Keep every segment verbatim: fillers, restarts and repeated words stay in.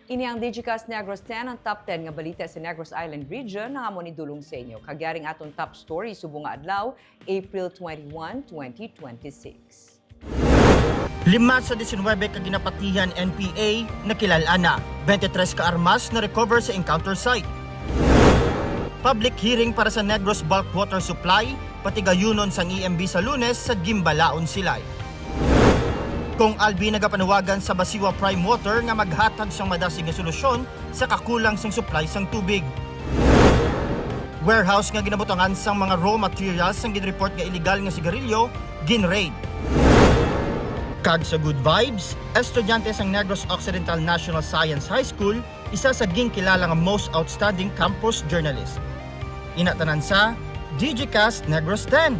Ini ang Digicast Negros ten, ang top ten nga balita sa Negros Island Region, nga amon idulong sa inyo. Kag yari ang aton top story subong nga adlaw, April twenty-one, twenty twenty-six. Lima sa diecinuebe ka ginapatihan N P A nakilal-an na. Twenty-tres ka armas na-recover sa encounter site. Public hearing para sa Negros bulk water supply, patigayunon sang E M B sa Lunes sa Gimbalaon Silay. Kong Albi nagapanuwagan sa Basiwa Prime Water nga maghatag sang madasig nga solusyon sa kakulang sang supply sang tubig. Warehouse nga ginabutangan sang mga raw materials sang ginreport nga iligal nga sigarilyo, gin-raid. Kag sa good vibes, estudyante sang Negros Occidental National Science High School, isa sa ginkilala nga most outstanding campus journalist. Ina tanan sa Digicast Negros ten.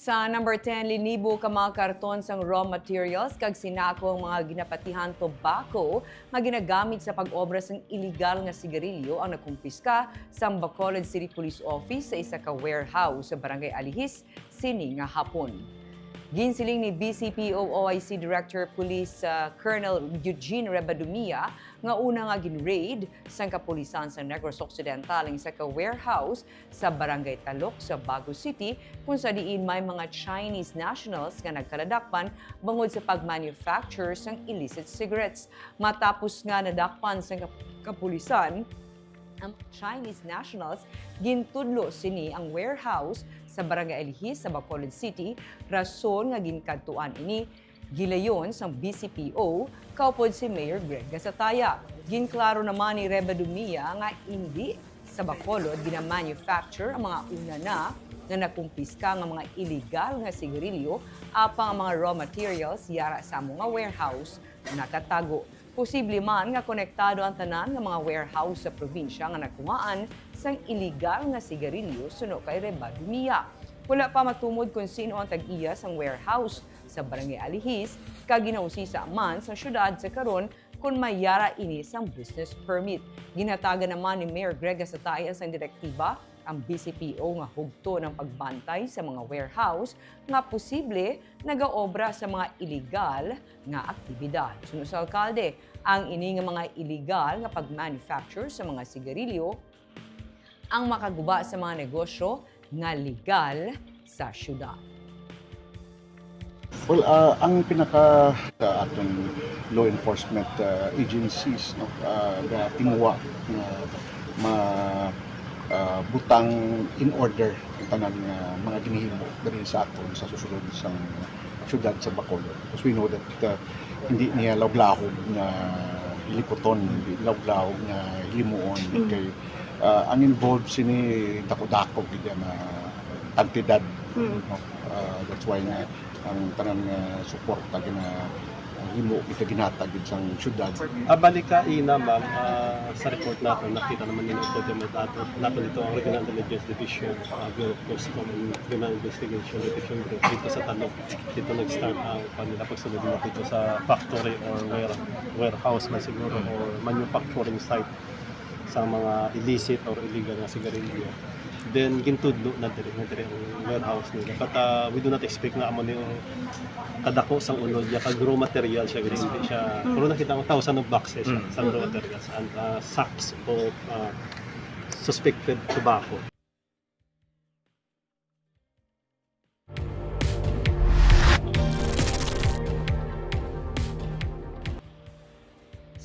Sa number ten, linibo ka mga karton sang raw materials kag sinako ang mga ginapatihan tobacco nga ginagamit sa pag-obra sang iligal nga sigarilyo ang nakumpiska sang Bacolod City Police Office sa isa ka warehouse sa Barangay Alihis sini nga hapon. Ginsiling ni B C P O O I C Director Police, ah, Colonel Eugene Rebadumia nga una nga gin-raid sang kapulisan sa Negros Occidental ang isa ka warehouse sa Barangay Talok sa Bago City, kung sa diin may mga Chinese nationals nga nagkaladakpan bangod sa pag-manufacture sang illicit cigarettes. Matapos nga nadakpan sang kap-, kapulisan ang mga Chinese nationals, gintudlo sini ang warehouse sa Barangay Alihis sa Bacolod City, rason nga ginkadtuan ini. Gilayon sang B C P O, kaupod si Mayor Greg Gasataya. Ginklaro naman ni Rebadumia nga indi sa Bacolod gina-manufacture ang mga una na nga nakumpiska nga mga iligal nga sigarilyo, apang ang mga raw materials yara sa amo nga warehouse nakatago. Posible man nga konektado ang tanan nga mga warehouse sa probinsya nga nakuhaan sang iligal nga sigarilyo, suno kay Rebadumia. Wala pa matumod kon sin-o ang tag-iya sang warehouse sa Barangay Alihis, kag ginausisa man sa siyudad sa karon kon may yara ini sang business permit. Ginhatagan naman ni Mayor Greg Gasataya sang direktiba ang B C P O nga hugton ang pagbantay sa mga warehouse nga posible nagaobra sa mga iligal nga aktibidad. Suno sa alkalde, ang ini nga mga iligal nga pag-manufacture sa mga sigarilyo ang makaguba sa mga negosyo nga legal sa siyudad. Well, ah, ang pinaka sa aton law enforcement, ah, agencies, no, ah, nga tinguha nga ma-, ah, butang in order ang tanan nga mga ginhimo diri sa aton sa susulod sang siyudad sa Bacolod. Because we know that, ah, hindi niya laog-laog nga hilikuton, hindi laog-laog nga himuon. Mm. Kay, ah, ang involved sini dako-dako gid nga kantidad. Mm. No? Ah, that's why nga ang tanan nga suporta ginahimo kita, ginhatag gid sang siyudad. Ah, bali kaina, ma'am, ah, sa report nato, nakita naman ni Upod Yamit ato, nato dito ang Regional Intelligence Division, ah, Bureau of Custom and Criminal Investigation Division Group dito sa Talok. Dito nag-start ang kanila pagsulod nila dito sa factory or ware-, warehouse man siguro or manufacturing site sa mga illicit or illegal nga sigarilyo. Then, gintudlo na diri, na diri ang warehouse nila. But, ah, we do not expect nga amo ni kadako sang unod niya, kag raw material siya, gani hindi siya, pero nakita mo, thousand of boxes siya, mm, sang raw materials and, ah, sacks of, ah, suspected tobacco.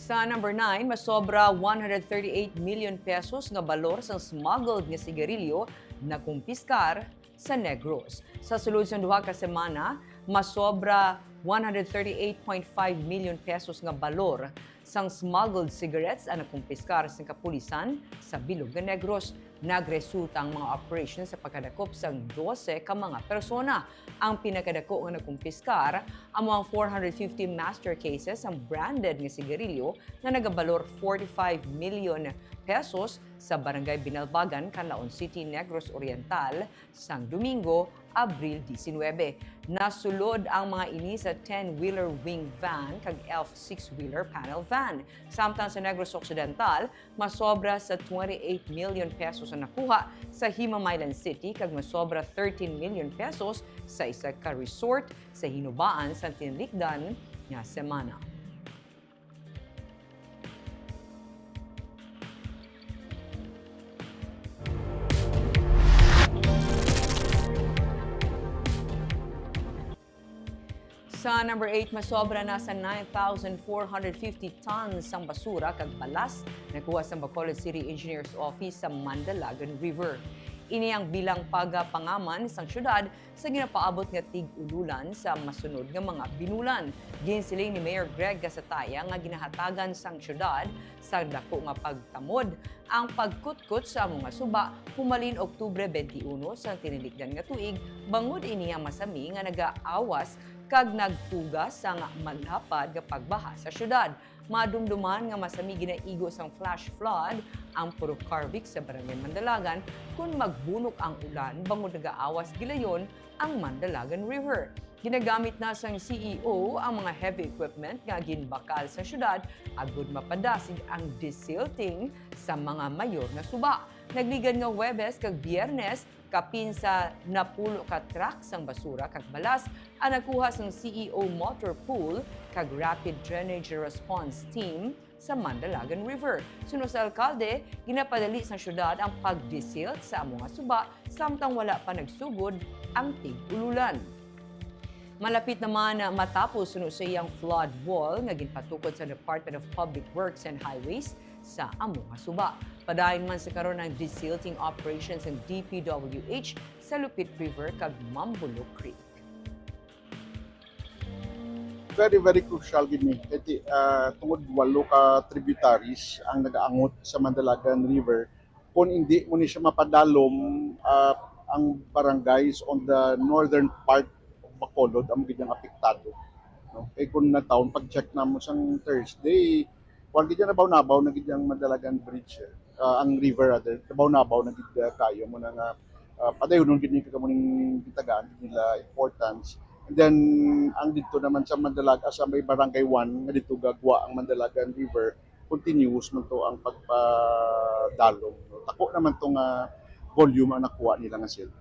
Sa number nine, masobra one hundred thirty-eight million pesos nga balor sang smuggled nga sigarilyo nakumpiskar sa Negros. Sa sulod sang duha ka semana, masobra one hundred thirty-eight point five million pesos nga balor sang smuggled cigarettes ang nakumpiskar sang kapulisan sa bilog nga Negros. Nagresulta ang mga operation sa pagkadakop sang dose ka mga persona. Ang pinakadako nga nakumpiskar amo ang four hundred fifty master cases sang branded nga sigarilyo nga nagabalor forty-five million pesos sa Barangay Binalbagan, Canlaon City, Negros Oriental, sang Domingo, Abril diecinuebe. Nasulod ang mga ini sa ten-wheeler wing van kag F six-wheeler panel van. Samtang sa Negros Occidental, masobra sa twenty-eight million pesos ang nakuha sa Himamaylan City kag masobra thirteen million pesos sa isa ka resort sa hinubaan sang tinilikdan nga semana. Sa number eight, masobra na sa nine thousand four hundred fifty tons sang basura kag balas nakuha sang Bacolod City Engineers Office sa Mandalagan River. Ini ang bilang pagapangaman sang syudad sa ginapaabot nga tig-ululan sa masunod nga mga binulan. Ginsiling ni Mayor Greg Gasataya nga ginahatagan sang syudad sang dako nga pagtamod ang pagkutkot sa amo nga suba humalin Oktubre twenty-one sang tinilikdan nga tuig, bangod ini ang masami nga nagaawas kag nagtuga sang malapad nga pagbaha sa syudad. Madumduman nga masami ginaigo sang flash flood ang Puro Carvic sa Barangay Mandalagan kon magbunok ang ulan bangod nagaawas gilayon ang Mandalagan River. Ginagamit na sang C E O ang mga heavy equipment nga ginbakal sa syudad agud mapadasig ang desilting sa mga mayor nga suba. Nagligad nga Huwebes kag Biyernes, kapin sa napulo ka truck sang basura kag balas ang nakuha sang C E O motor pool kag Rapid Drainage Response Team sa Mandalagan River. Suno sa alkalde, ginapadali sang syudad ang pagdesilt sa amo nga suba samtang wala pa nagsugod ang tig-ululan. Malapit naman matapos suno sa iyang flood wall nga ginpatukod sa Department of Public Works and Highways sa amo nga suba. Padayon man sa karon ang desilting operation sang D P W H sa Lupit River kag Mambulok Creek. Very, very crucial gid ni. Kay ti-, ah, tungod walo ka tributaries ang nagaangot sa Mandalagan River. Kung hindi mo ni siya mapadalom, ah, ang barangays on the northern part of Bacolod, amo gid ang apektado, no? Kay kung natawon, pag-check namo sang Thursday, kuwan gid yan, nabaw-nabaw na gid ang Mandalagan Bridge, eh. Ah, ang river, rather, nabaw-nabaw na gid, ah, kayo mo na nga, ah, padayonon gid ni kamo ning gitagaan gid nila importance. And then, ang dito naman sa Mandalaga, sa may Barangay One, nga dito gagwa ang Mandalagan River, continuous man to ang pagpadalom, no? Tako naman to nga volume ang nakuha nila nga silt.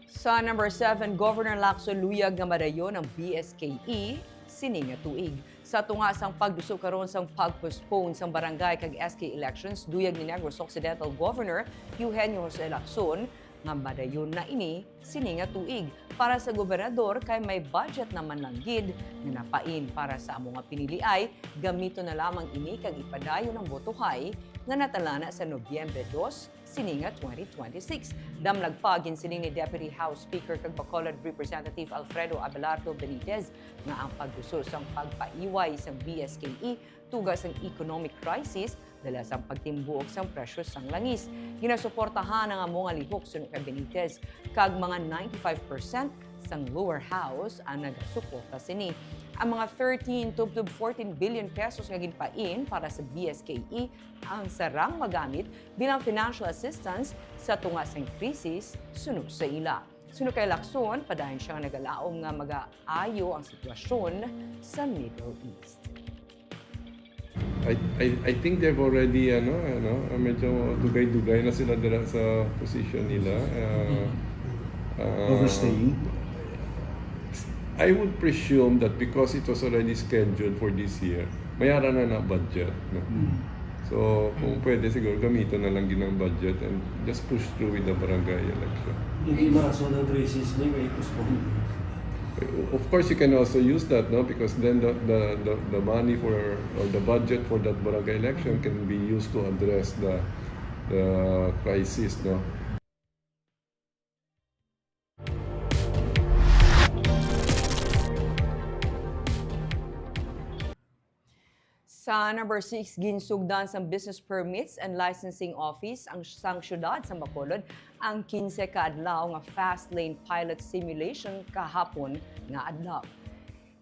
Sa number seven, Governor Lacson luyag nga madayon ang B S K E sini nga tuig. Sa tunga sang pagduso karon sang pag-postpone sang barangay kag S K elections, luyag ni Negros Occidental Governor Eugenio Jose Lacson nga madayon na ini sini nga tuig. Para sa gobernador, kay may budget naman lang gid nga napain para sa amo nga piniliay, gamiton na lamang ini kag ipadayon ang botohay nga natalana sa Nobyembre dos sini nga twenty twenty-six. Damlag pa, ginsiling ni Deputy House Speaker kag Bacolod Representative Alfredo Abelardo Benitez nga ang pagduso sang pagpaiway sang B S K E tuga sang economic crisis dala sang pagtimbuok sang presyo sang langis. Ginasuportahan ang amo nga lihok, suno kay Benitez, kag mga ninety-five percent sang lower house ang nagasuporta sini. Ang mga thirteen tubtob fourteen billion pesos nga ginpain para sa B S K E ang sarang magamit bilang financial assistance sa tunga sang krisis, suno sa ila. Suno kay Lacson, padayon siya nga nagalaom nga magaayo ang sitwasyon sa Middle East. I, I, I think they've already, ano, ano, medyo dugay-dugay na sila dira sa position nila. Uh, uh, Overstaying? I would presume that because it was already scheduled for this year, may ara na na budget. No? Mm. So, kung pwede siguro, gamiton na lang gid ang budget and just push through with the barangay election. Hindi marason ang crisis niya, may postpone. Of course, you can also use that, no? Because then the, the, the, the money for, or the budget for that barangay election can be used to address the, the crisis, no? Sa number six, ginsugdan sang Business Permits and Licensing Office ang sang syudad sa Bacolod ang kinse ka adlaw nga fast lane pilot simulation kahapon nga adlaw.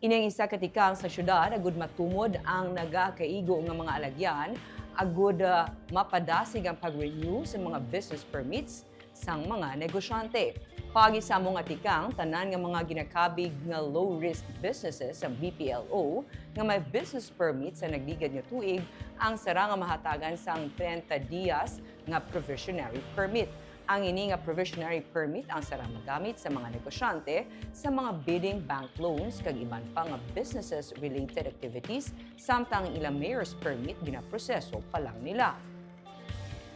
Ini ang isa ka tikang sa syudad agud matumod ang nagakaigo nga mga alagyan agud, ah, mapadasig ang pag-renew sa mga business permits sang mga negosyante. Paagi sa amo nga tikang, tanan nga mga ginakabig nga low-risk businesses sang B P L O nga may business permit sa nagligad nga tuig ang sara nga mahatagan sang treinta dias nga provisionary permit. Ang ini nga provisionary permit ang sara magamit sa mga negosyante sa mga bidding bank loans kag iban pa nga businesses-related activities, samtang ang ilang mayor's permit ginaproseso pa lang nila.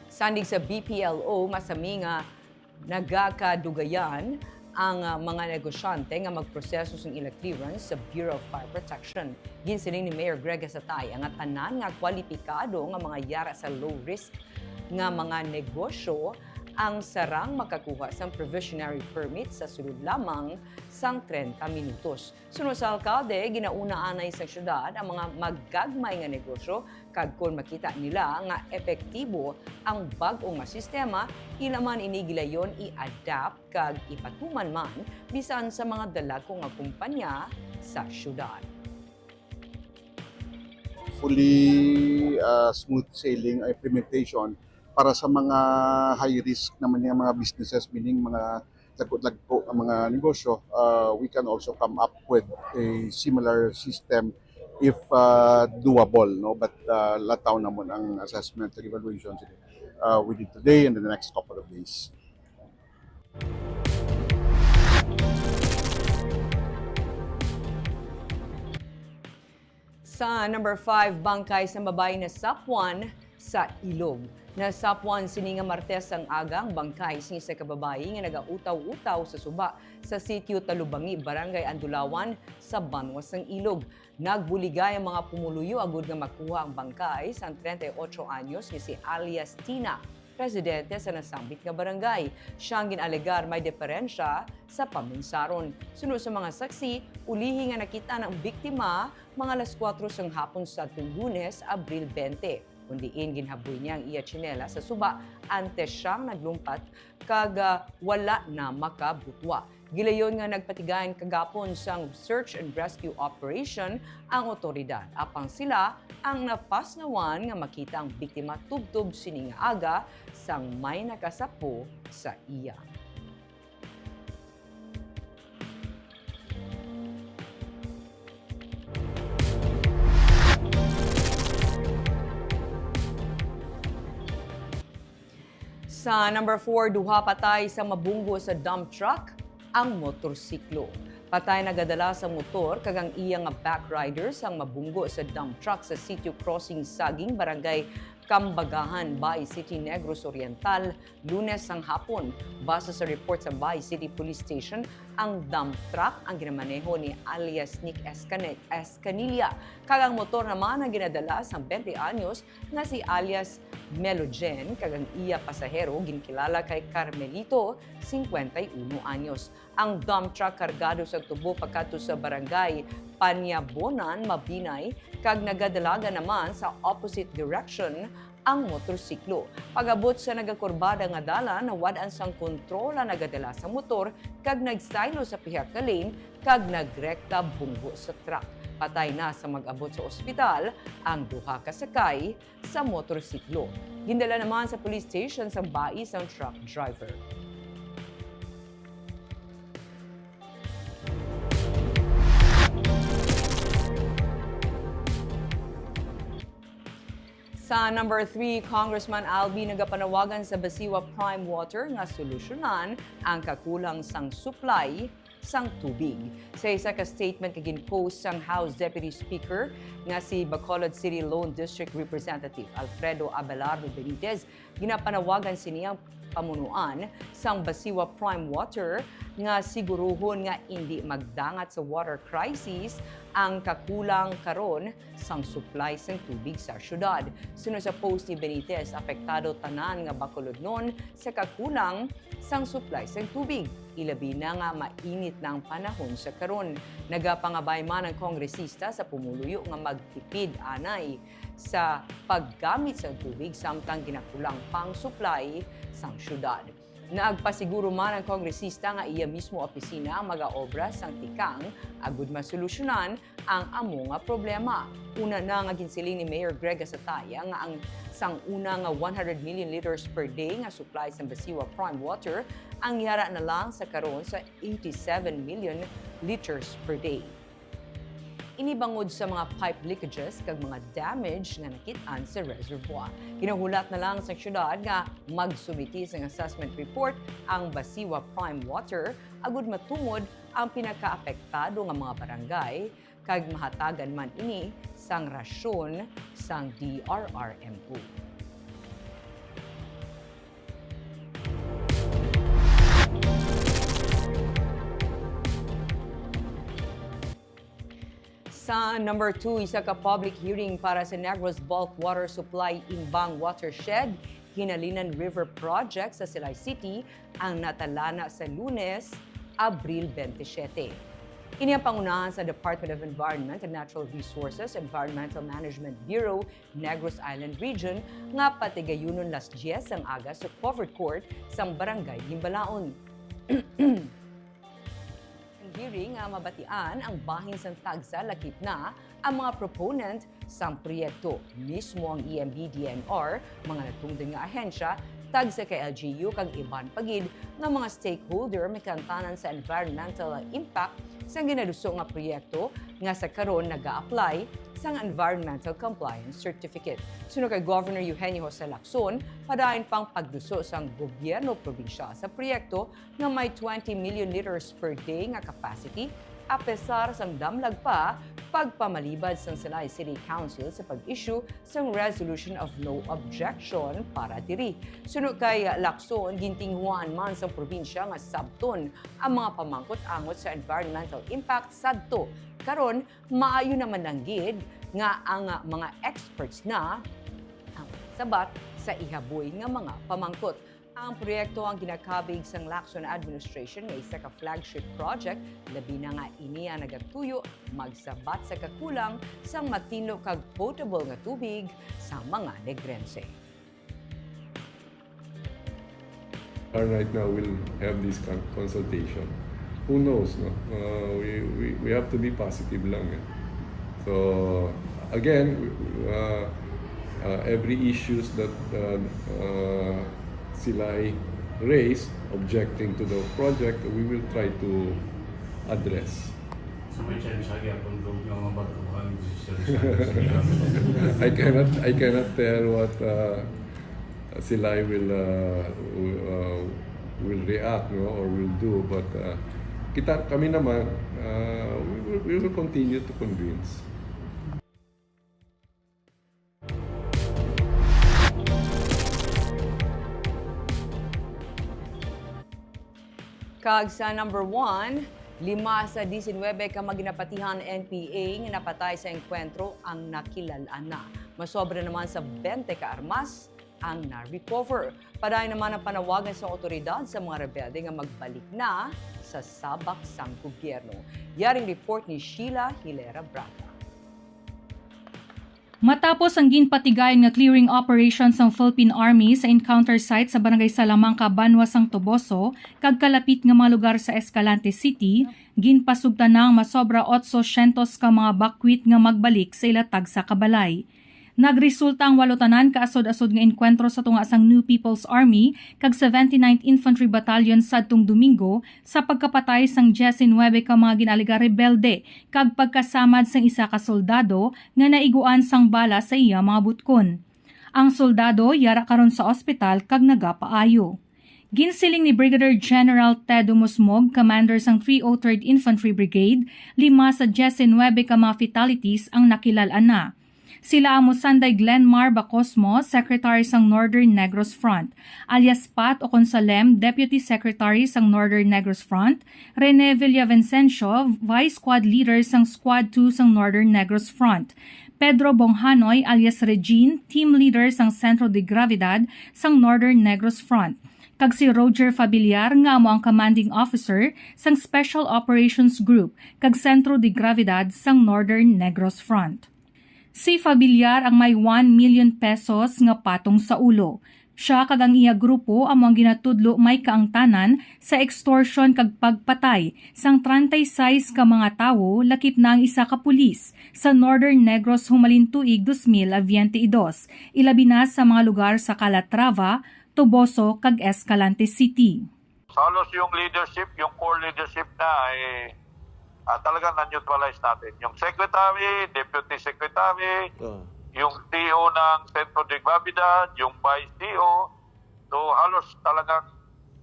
Sandig sa B P L O, masami nga nagakadugayan ang, ah, mga negosyante nga magproseso sang ila clearance sa Bureau of Fire Protection. Ginsiling ni Mayor Greg Satay nga tanan nga kwalipikado nga mga yara sa low risk nga mga negosyo ang sarang makakuha sang provisionary permit sa sulod lamang sang treinta minutos. Suno sa alkalde, ginauna anay sa syudad ang mga magagmay nga negosyo, kag kon makita nila nga epektibo ang bag-o nga sistema, ila man ini gilayon i-adapt kag ipatuman man bisan sa mga dalagko nga kumpanya sa syudad. Fully, uh, smooth sailing ang implementation para sa mga high risk naman nga mga businesses, meaning mga lagko-lagko ang mga negosyo, uh, we can also come up with a similar system if, uh, doable, no? But, uh, lataw namon ang assessment and evaluation, uh, within today and the next couple of days. Sa number five, bangkay sa babayi nasapwan sa ilog. Nasapwan sini nga Martes ang aga ang bangkay sini sa kababayi nga nagautaw-utaw sa suba sa sitio Talubangi, Barangay Andulawan, sa banwa sang Ilog. Nagbuligay ang mga pumuluyo agud nga makuha ang bangkay sang treinta y ocho anyos nga si alias Tina, residente sa nasambit nga barangay. Siya ang gin-alegar may diferensya sa paminsaron. Suno sa mga saksi, ulihi nga nakita ang biktima mga alas kuwatro sang hapon sa Lunes, Abril twenty, kun diin ginhaboy niya ang iya tsinelas sa suba antes siyang naglumpat kag, ah, wala na makabutwa. Gilayon nga nagpatigayon kagapon sang search and rescue operation ang awtoridad, apang sila ang napasnawan nga makita ang biktima tubtob sini nga aga sang may nakasapo sa iya. Sa number four, duha patay sa mabunggo sa dump truck ang motorsiklo. Patay nagadala sa motor kag ang iya nga back rider sang mabunggo sa dump truck sa Sitio Crossing Saging, Barangay Cambagahan, Baay City, Negros Oriental, Lunes sang hapon. Base sa report sa Baay City Police Station, ang dump truck ang ginamaneho ni alias Nick Escane-, Escanilla, kag ang motor naman ang ginadala sang twenty anyos nga si alias Melogen, kag ang iya pasahero ginkilala kay Carmelito, cincuenta y uno anyos. Ang dump truck kargado sa tubo pakadto sa barangay Panyabonan, Mabinay, kag nagadalagan naman sa opposite direction ang motorsiklo. Pag-abot sa nagakurbada nga dalan, nawad-an sang kontrol ang nagadala sa motor kag nagsaylo sa pihak nga lane kag nagrekta bunggo sa truck. Patay na sa mag-abot sa ospital ang duha ka sakay sa motorsiklo. Gindala naman sa police station sang bayi sang truck driver. Sa number three, Congressman Albee nagapanawagan sa Basiwa Prime Water nga solusyonan ang kakulang sang supply sang tubig. Sa isa ka statement nga gin-post sang House Deputy Speaker nga si Bacolod City Lone District Representative Alfredo Abelardo Benitez, ginapanawagan sini ang pamunuan sang Basiwa Prime Water nga siguruhon nga indi magdangat sa water crisis ang kakulang karon sang supply sang tubig sa syudad. Suno sa post ni Benitez, apektado tanan nga Bacolodnon sa kakulang sang supply sang tubig, ilabi na nga mainit na ang panahon sa karon. Nagapangabay man ang kongresista sa pumuluyo nga magtipid anay sa paggamit sang tubig samtang ginakulang pa ang supply sang syudad. Nagpasiguro man ang kongresista nga iya mismo opisina ang magaobra sang tikang agud masolusyonan ang amo nga problema. Una na nga ginsiling ni Mayor Greg Gasataya nga ang sang una nga one hundred million liters per day nga supply sang Basiwa Prime Water ang yara na lang sa karon sa eighty-seven million liters per day. Ini bangod sa mga pipe leakages kag mga damage nga nakit-an sa reservoir. Ginahulat na lang sa syudad nga magsumiti sang assessment report ang Basiwa Prime Water agud matumod ang pinakaapektado nga mga barangay kag mahatagan man ini sang rasyon sang D R R M O. Sa number two, isa ka public hearing para sa Negros Bulk Water Supply Imbang Watershed, Hinalinan River Project sa Silay City ang natalana sa Lunes, Abril twenty-seven. Ini ang pangunahan sa Department of Environment and Natural Resources Environmental Management Bureau, Negros Island Region, nga patigayunon las dyes sang aga sa covered court sang Barangay Gimbalaon. Ang hearing nga mabatian ang bahin sang tagsa lakip na ang mga proponent sang proyekto, mismo ang E M B D N R, mga natungdan nga ahensya, tagsa ka L G U kag iban pa gid nga mga stakeholder may kaangtanan sa environmental impact sang ginaluso nga proyekto nga sa karon naga-apply sang environmental compliance certificate. Suno kay Governor Eugenio Jose Lacson, padayon pang pagluso sang gobyerno probinsyal sa proyekto nga may twenty million liters per day nga capacity, apesar sang damlag pa pagpamalibad sang Silay City Council sa pag-issue sang Resolution of No Objection para diri. Suno kay Lacson, gintinguhaan man sang probinsya nga sabton ang mga pamangkot angot sa environmental impact sadto. Karon, maayo naman lang gid nga ang mga experts na ang sabat sa ihaboy nga mga pamangkot. Ang proyekto ang ginakabig sang Lacson Administration nga isa ka flagship project, labi na nga ini ang nagatuyo magsabat sa kakulang sang matinlo kag potable nga tubig sa mga Negrense. Right now, we'll have this con- consultation. Who knows, no? Uh, we, we, we have to be positive lang, eh. So, again, we- uh, uh, every issues that uh, uh, Silay raise objecting to the project, we will try to address. So may chance siya gyapon kung nga mabaguhan si Sir Sir. I cannot I cannot tell what uh, Silay will uh, w- uh, will react, no, or will do, but uh, kita kami naman uh, we, will, we will continue to convince. Kag sa number one, lima sa diecinuebe ka mga ginapatihan N P A nga napatay sa engkwentro ang nakilal-an na. Masobra naman sa bente ka armas ang na-recover. Padayon naman ang panawagan sa awtoridad sa mga rebelde nga magbalik na sa sabak sang gobyerno. Yaring report ni Sheila Hilera Braga. Matapos ang ginpatigayon nga clearing operation sang Philippine Army sa encounter site sa Barangay Salamanca, Banwa sang Toboso, kag kalapit nga mga lugar sa Escalante City, ginpasugtan na ang masobra otsosyentos ka mga bakwit nga magbalik sa ila tagsa ka balay. Nagresulta ang walo tanan ka asod-asod nga enkwentro sa tunga sang New People's Army kag seventy-ninth Infantry Battalion sadtong Domingo sa pagkapatay sang diecinuebe ka mga ginaaliga rebelde kag pagkasamad sang isa ka soldado nga naiguan sang bala sa iya mga butkon. Ang soldado yara karon sa ospital kag nagapaayo. Ginsiling ni Brigadier General Ted Umusmog, commander sang three oh third Infantry Brigade, lima sa diecinuebe ka mga fatalities ang nakilal-an na. Sila amo sanday Glenmar Bacosmo, Secretary sang Northern Negros Front, alias Pat o kon sa Lem, Deputy Secretary sang Northern Negros Front, Rene Villavicencio, Vice Squad Leader sang Squad two sang Northern Negros Front, Pedro Bonghanoy alias Regine, Team Leader sang Centro de Gravidad sang Northern Negros Front, kag si Roger Fabiliar nga amo ang Commanding Officer sang Special Operations Group kag Centro de Gravidad sang Northern Negros Front. Si Fabiliar ang may one million pesos nga patong sa ulo, Siya kag ang iya grupo amo ang ginatudlo may kaangtanan sa extortion kag pagpatay sang treinta y seis ka mga tawo, lakip na ang isa ka pulis, sa Northern Negros humalin tuig dos mil biyente y dos, ilabi na sa mga lugar sa Calatrava, Toboso, kag Escalante City. Halos yung leadership, yung core leadership na ay, ah, talagang na-neutralize natin. Yung secretary, deputy secretary, Oh. yung C E O ng Centro de Gravidad, yung vice C E O. So, halos talagang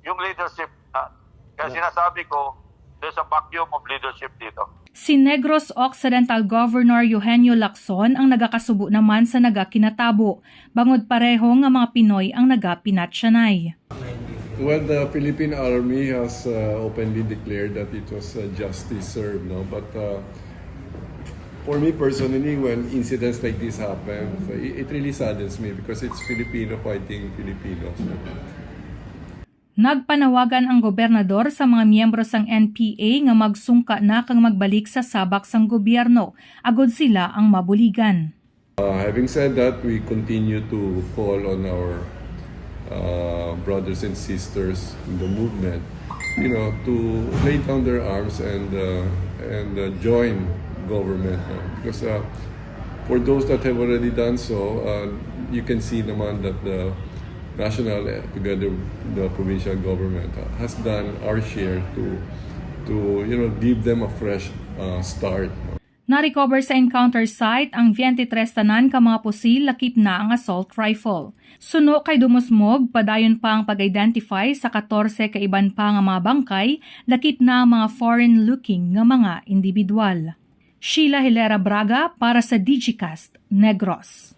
yung leadership na. Kaya Yeah. sinasabi ko, there's a vacuum of leadership dito. Si Negros Occidental Governor Eugenio Lacson ang nagakasubo naman sa nagakinatabo, bangod pareho nga mga Pinoy ang nagapinatyanay. Well, the Philippine Army has, uh, openly declared that it was, uh, justice served, no? But, uh, for me personally, when incidents like this happen, it, it really saddens me because it's Filipino fighting Filipinos. Nagpanawagan ang gobernador sa mga miyembro sang N P A nga magsungka na kag magbalik sa sabak sang gobyerno, agod sila ang mabuligan. Uh, having said that, we continue to call on our, uh, brothers and sisters in the movement, you know, to lay down their arms and, uh, and, uh, join government, no? Because, uh, for those that have already done so, uh, you can see naman that the national, uh, together with the provincial government, uh, has done our share to, to, you know, give them a fresh, uh, start, no? Na-recover sa encounter site ang twenty-three tanan ka mga pusil, lakip na ang assault rifle. Suno kay dumusmog, padayon pa ang pag-identify sa katorse ka iban pa nga mga bangkay, lakip na ang mga foreign-looking nga mga individual. Sheila Hilera Braga para sa Digicast Negros.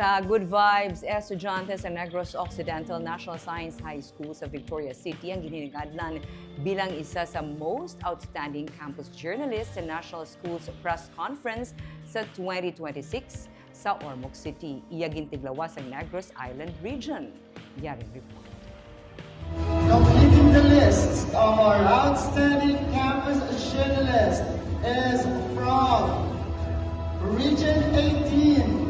Sa Good Vibes, estudyante sa Negros Occidental National Science High School sa Victoria City ang ginhingadlan bilang isa sa most outstanding campus journalist sa National Schools Press Conference sa twenty twenty-six sa Ormoc City. Iya gintiglawas ang Negros Island Region. Yaring report. Completing the list of our outstanding campus journalists is from Region eighteen,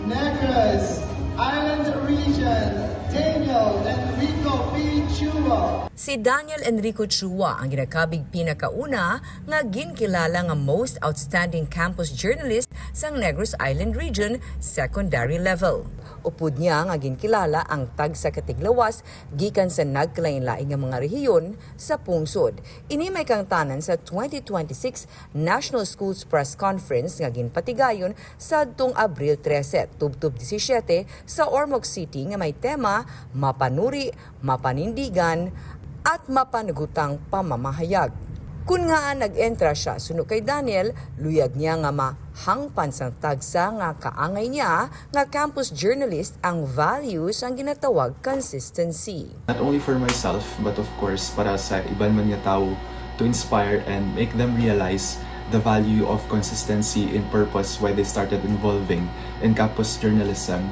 Negros Island Region, Daniel Enrico P. Chua. Si Daniel Enrico Chua ang ginakabig pinakauna nga ginkilala nga most outstanding campus journalist sang Negros Island Region secondary level. Upod niya nga ginkilala ang tagsa ka tiglawas gikan sa nagkalainlain nga mga rehiyon sa pungsod. Ini may kaangtanan sa twenty twenty-six National Schools Press Conference nga ginpatigayon sadtong Abril trese tubtob disisiete sa Ormoc City nga may tema Mapanuri, Mapanindigan, at Mapanugutang Pamamahayag. Kun ngaa nag-entra sia suno kay Daniel, luyag niya nga mahangpan sang tagsa nga kaangay niya nga campus journalist ang values ang ginatawag consistency. Not only for myself, but of course para sa iban man nga tawo, to inspire and make them realize the value of consistency in purpose, why they started involving in campus journalism.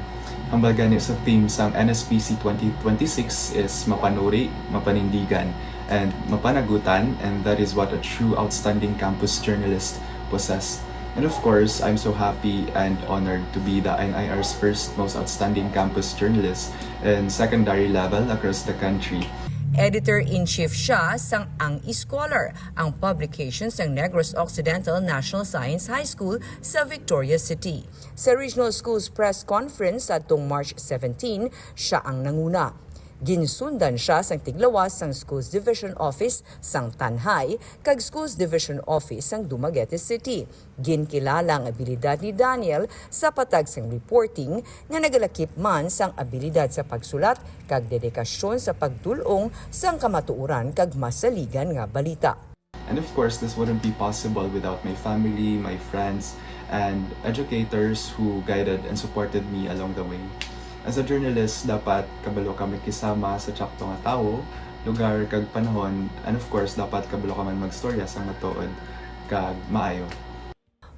Hambal gani sa theme sang N S P C twenty twenty-six is mapanuri, mapanindigan, and mapanagutan, and that is what a true outstanding campus journalist possess. And of course, I'm so happy and honored to be the N I R's first most outstanding campus journalist in secondary level across the country. Editor-in-chief sia sang Ang Scholar, ang publication sang Negros Occidental National Science High School sa Victoria City. Sa Regional Schools Press Conference sadtong March seventeen, sia ang nanguna. Ginsundan sia sang tiglawas sang Schools Division Office sang Tanjay kag Schools Division Office sang Dumaguete City. Ginkilala ang abilidad ni Daniel sa patag sang reporting nga nagalakip man sang abilidad sa pagsulat kag dedikasyon sa pagdul-ong sang kamatuoran kag masaligan nga balita. And of course, this wouldn't be possible without my family, my friends, and educators who guided and supported me along the way. As a journalist, dapat kabalo ka makisama sa tsakto nga tawo, lugar, kag panahon, and of course, dapat kabalo ka man magstorya sang matuod kag maayo.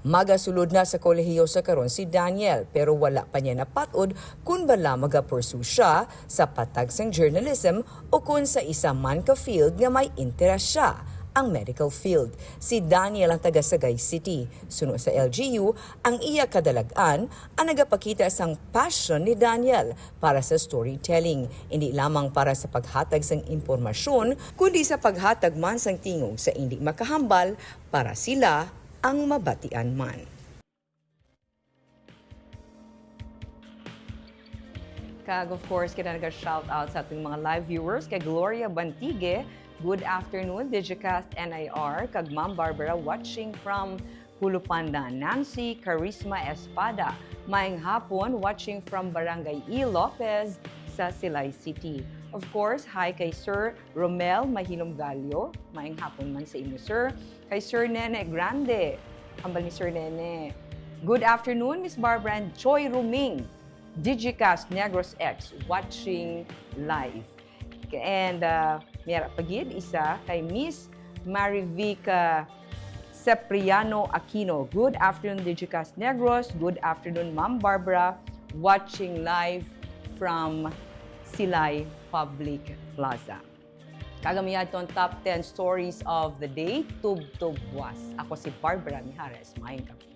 Magasulod na sa kolehiyo sa karon si Daniel, pero wala pa niya napat-od kon bala magapursue siya sa patag sang journalism o kon sa isa man ka field nga may interes siya, ang medical field. Si Daniel ang taga Sagay City. Suno sa L G U, ang iya kadalag-an ang nagapakita sang passion ni Daniel para sa storytelling, indi lamang para sa paghatag sang impormasyon, kundi sa paghatag man sang tingog sa indi makahambal para sila ang mabatian man. Kag of course, kita naga-shout out sa ating mga live viewers. Kay Gloria Bantigue, "Good afternoon, Digicast N I R." Kag Ma'am Barbara, watching from Hulupandan. Nancy Carisma Espada, "Maayong hapon, watching from Barangay E. Lopez sa Silay City." Of course, hi kay Sir Romel Mahilom Gallo. Maayong hapon man sa inyo, sir. Kay Sir Nene Grande, hambal ni Sir Nene, "Good afternoon, Miss Barbara and Choi Ruming. Digicast Negros X, watching live." And, uh, may ara pa gid isa kay Miss Marivica Cipriano Aquino. "Good afternoon, Digicast Negros. Good afternoon, Ma'am Barbara. Watching live from Silay Public Plaza." Kag kami adto ang top ten stories of the day, tubtob buwas. Ako si Barbara Mijares. Maayong kape.